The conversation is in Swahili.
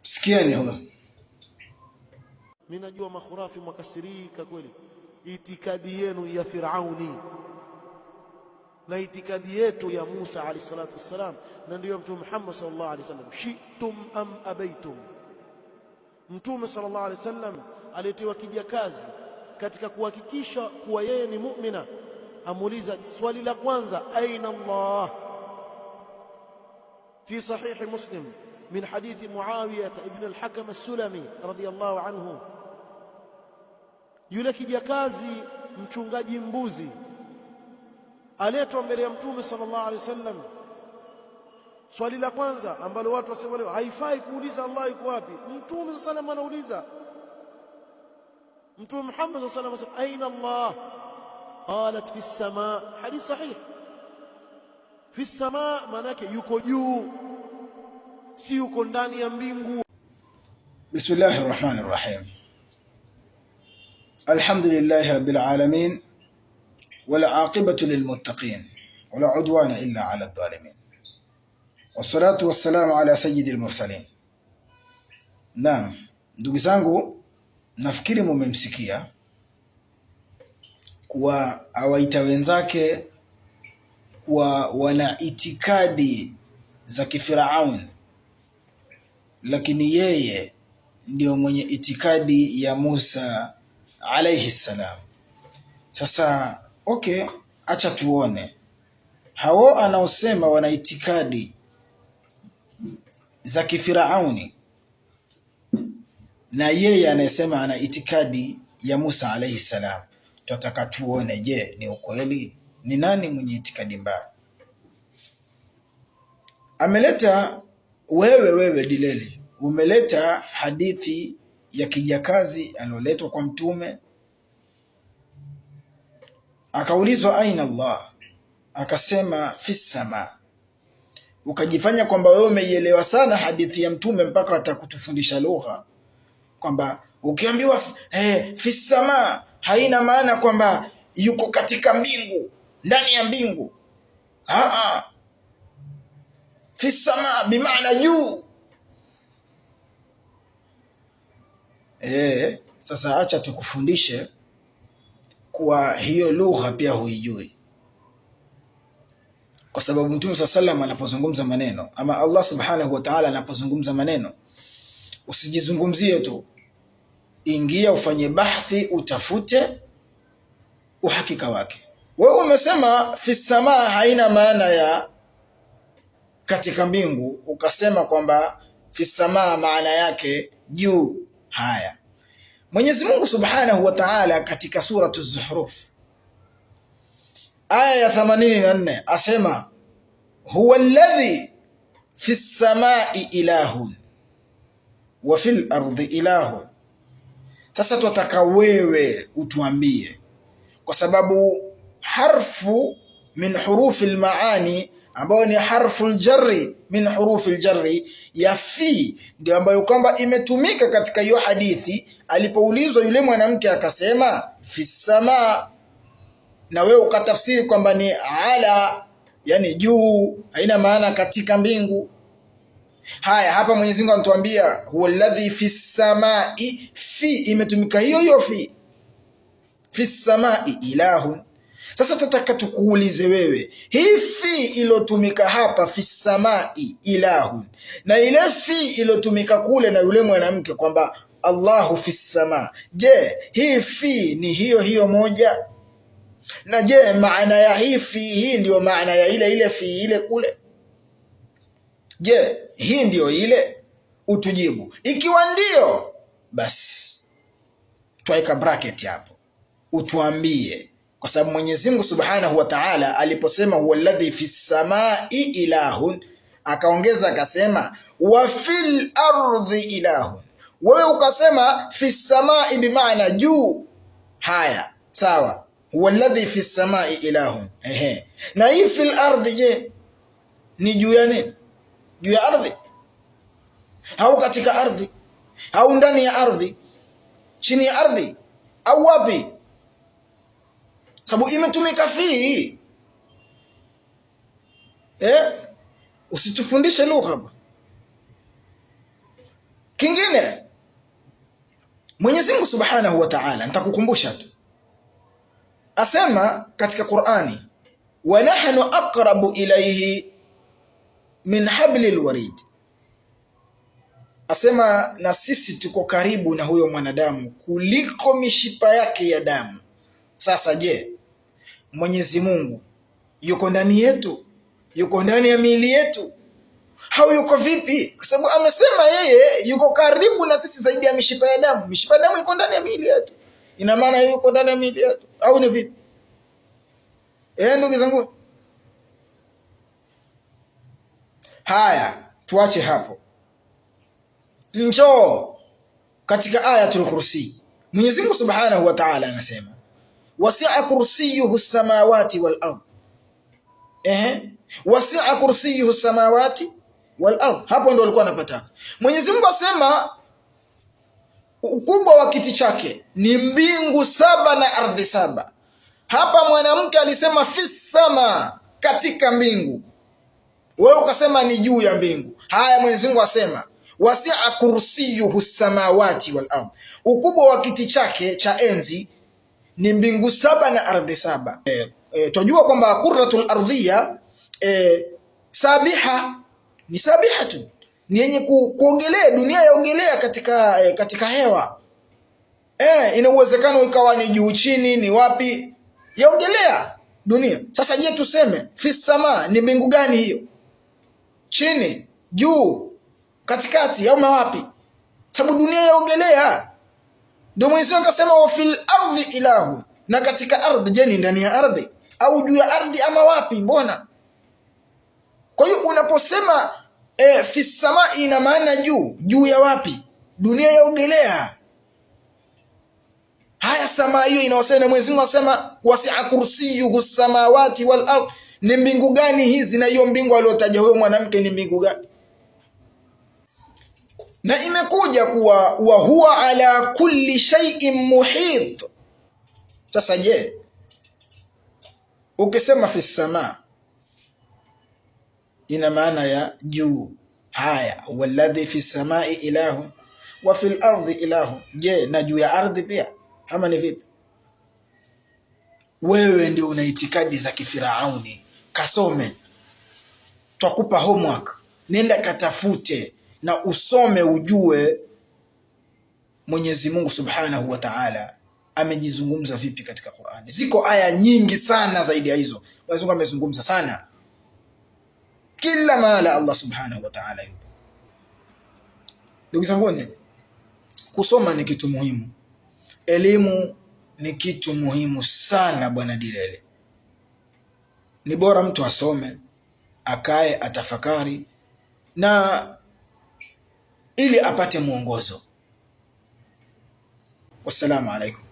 Sikieni huyo. Mimi najua makhurafi mwakasirika kweli, itikadi yenu ya Firauni na itikadi yetu ya Musa alayhi salatu wassalam, na ndiyo Mtume Muhammad sallallahu alaihi wasallam. Shi'tum am abaitum. Mtume sallallahu alaihi wasallam aletiwa kijakazi katika kuhakikisha kuwa yeye ni mu'mina, amuuliza swali la kwanza, aina Allah? Fi sahihi Muslim min hadithi Muawiya ibn al-Hakam as-Sulami radiyallahu anhu, yule kijakazi mchungaji mbuzi aletwa mbele ya Mtume sallallahu alaihi wasallam. Swali la kwanza ambalo watu wasema leo haifai kuuliza Allah yuko wapi, Mtume sallallahu alaihi wasallam anauliza. Mtume Muhammad sallallahu alaihi wasallam, aina Allah? Qalat fi samaa. Hadith sahih. Fi samaa maana yake yuko juu, si yuko ndani ya mbingu. Bismillahir Rahmanir Rahim. Alhamdulillahi Rabbil alamin wal aqibatu lil muttaqin wala udwana illa ala dhalimin wassalatu wassalamu ala sayyidil mursalin. Naam, ndugu zangu, nafikiri mumemsikia kuwa awaita wenzake kuwa wana itikadi za kifiraun, lakini yeye ndio mwenye itikadi ya Musa alayhi salam. Sasa okay, acha tuone hao anaosema wana itikadi za kifirauni na yeye anayesema ana itikadi ya Musa alayhi salam, twataka tuone, je, ni ukweli? Ni nani mwenye itikadi mbaya? Ameleta wewe Dileli, umeleta hadithi ya kijakazi alioletwa kwa Mtume, akaulizwa aina Allah, akasema fi sama. Ukajifanya kwamba wewe umeielewa sana hadithi ya Mtume mpaka atakutufundisha lugha kwamba ukiambiwa fi sama haina maana kwamba yuko katika mbingu, ndani ya mbingu. Fi sama bimaana juu. Sasa acha tukufundishe kuwa hiyo lugha pia huijui, kwa sababu Mtume saa salam anapozungumza maneno ama Allah subhanahu wa ta'ala anapozungumza maneno, usijizungumzie tu, ingia ufanye bahthi, utafute uhakika wake. Wewe umesema fi samaa haina maana ya katika mbingu, ukasema kwamba fi samaa maana yake juu. Haya, Mwenyezi Mungu Subhanahu wa Ta'ala katika suratu Zuhruf aya ya 84 asema huwa alladhi fi samai ilahun wa fil ardi ilahun. Sasa twataka wewe utuambie, kwa sababu harfu min hurufi lmaani ambayo ni harfu ljarri min hurufi ljarri ya fi ndio ambayo kwamba imetumika katika hiyo hadithi alipoulizwa yule mwanamke akasema fi samaa, na wewe ukatafsiri kwamba ni ala, yani juu, haina maana katika mbingu. Haya, hapa Mwenyezi Mungu anatuambia huwa alladhi fi samai, fi imetumika hiyo hiyo fi, fi samai ilahun. Sasa tutaka tukuulize wewe, hii fi iliyotumika hapa fi samai ilahun na ile fi iliyotumika kule na yule mwanamke kwamba Allahu fi samaa, je, hii fi ni hiyo hiyo moja? Na je, maana ya hii fi hii ndiyo maana ya ile ile fi ile kule? Je, hii ndiyo ile? Utujibu. Ikiwa ndiyo, basi twaika bracket hapo, utuambie, kwa sababu Mwenyezi Mungu Subhanahu wa Ta'ala aliposema huwa alladhi fi samai ilahun, akaongeza akasema wa fil ardhi ilahun. Wewe ukasema fi samai bimaana juu. Haya, sawa, huwa alladhi fi samai ilahun. Ehe, na hii fil ardhi je, ni juu ya nini? Juu ya ardhi au katika ardhi au ndani ya ardhi, chini ya ardhi au wapi? Sababu imetumika fii. Usitufundishe lugha. Kingine, Mwenyezi Mungu Subhanahu wa Ta'ala, nitakukumbusha tu, asema katika Qur'ani, wa nahnu aqrabu ilayhi min hablil warid, asema na sisi tuko karibu na huyo mwanadamu kuliko mishipa yake ya damu. Sasa je, Mwenyezi Mungu yuko ndani yetu? Yuko ndani ya miili yetu? Au yuko vipi? Kwa sababu amesema yeye yuko karibu na sisi zaidi ya mishipa ya damu. Mishipa ya damu iko ndani ya miili yetu, ina maana yeye yuko ndani ya miili yetu au ni vipi? Ndugu zangu, haya tuache hapo, njoo katika Ayatul Kursi. Mwenyezi Mungu Subhanahu wa Ta'ala anasema wasi'a kursiyuhu samawati wal ard. Wasi'a kursiyuhu samawati wal ard. Hapo ndo alikuwa anapata. Mwenyezi Mungu asema ukubwa wa kiti chake ni mbingu saba na ardhi saba. Hapa mwanamke alisema fisama, katika mbingu, wewe ukasema ni juu ya mbingu. Haya, Mwenyezi Mungu asema wasi'a kursiyuhu samawati wal ard, ukubwa wa kiti chake cha enzi ni mbingu saba na ardhi saba. Twajua kwamba qurratul ardhiya sabiha ni sabiha tu, ni yenye kuogelea, dunia yaogelea katika hewa. Ina uwezekano ikawa ni juu chini, ni wapi, yaogelea dunia. Sasa je, tuseme fisama ni mbingu gani hiyo? Chini, juu, katikati au mawapi? Sababu dunia yaogelea. Ndio Mwenyezi Mungu akasema wa fil ardi ilahu, na katika ardhi. Je, ni ndani ya ardhi au juu ya ardhi ama wapi? Mbona? Kwa hiyo unaposema fisama ina maana juu, juu ya wapi? Dunia yaogelea. Haya, samaa hiyo inaosema na Mwenyezi Mungu anasema wasi'a kursiyuhu samawati wal ard. Ni mbingu gani hizi? Na hiyo mbingu aliyotaja huyo mwanamke ni mbingu gani? Na imekuja kuwa wa huwa ala kulli shay'in muhit. Sasa je, ukisema fi samaa ina maana ya juu. Haya, walladhi fi samai ilahu wa fil ardi ilahu. Je, na juu ya ardhi pia ama ni vipi? Wewe ndio una itikadi za kifirauni. Kasome, twakupa homework, nenda katafute na usome ujue Mwenyezi Mungu Subhanahu wa Ta'ala amejizungumza vipi katika Qur'ani. Ziko aya nyingi sana zaidi ya hizo. Mwenyezi Mungu amezungumza sana kila mahala, Allah Subhanahu wa Ta'ala yupo. Ndugu zangu, kusoma ni kitu muhimu, elimu ni kitu muhimu sana bwana Dilele. Ni bora mtu asome, akae atafakari na ili apate mwongozo. Wassalamu alaikum.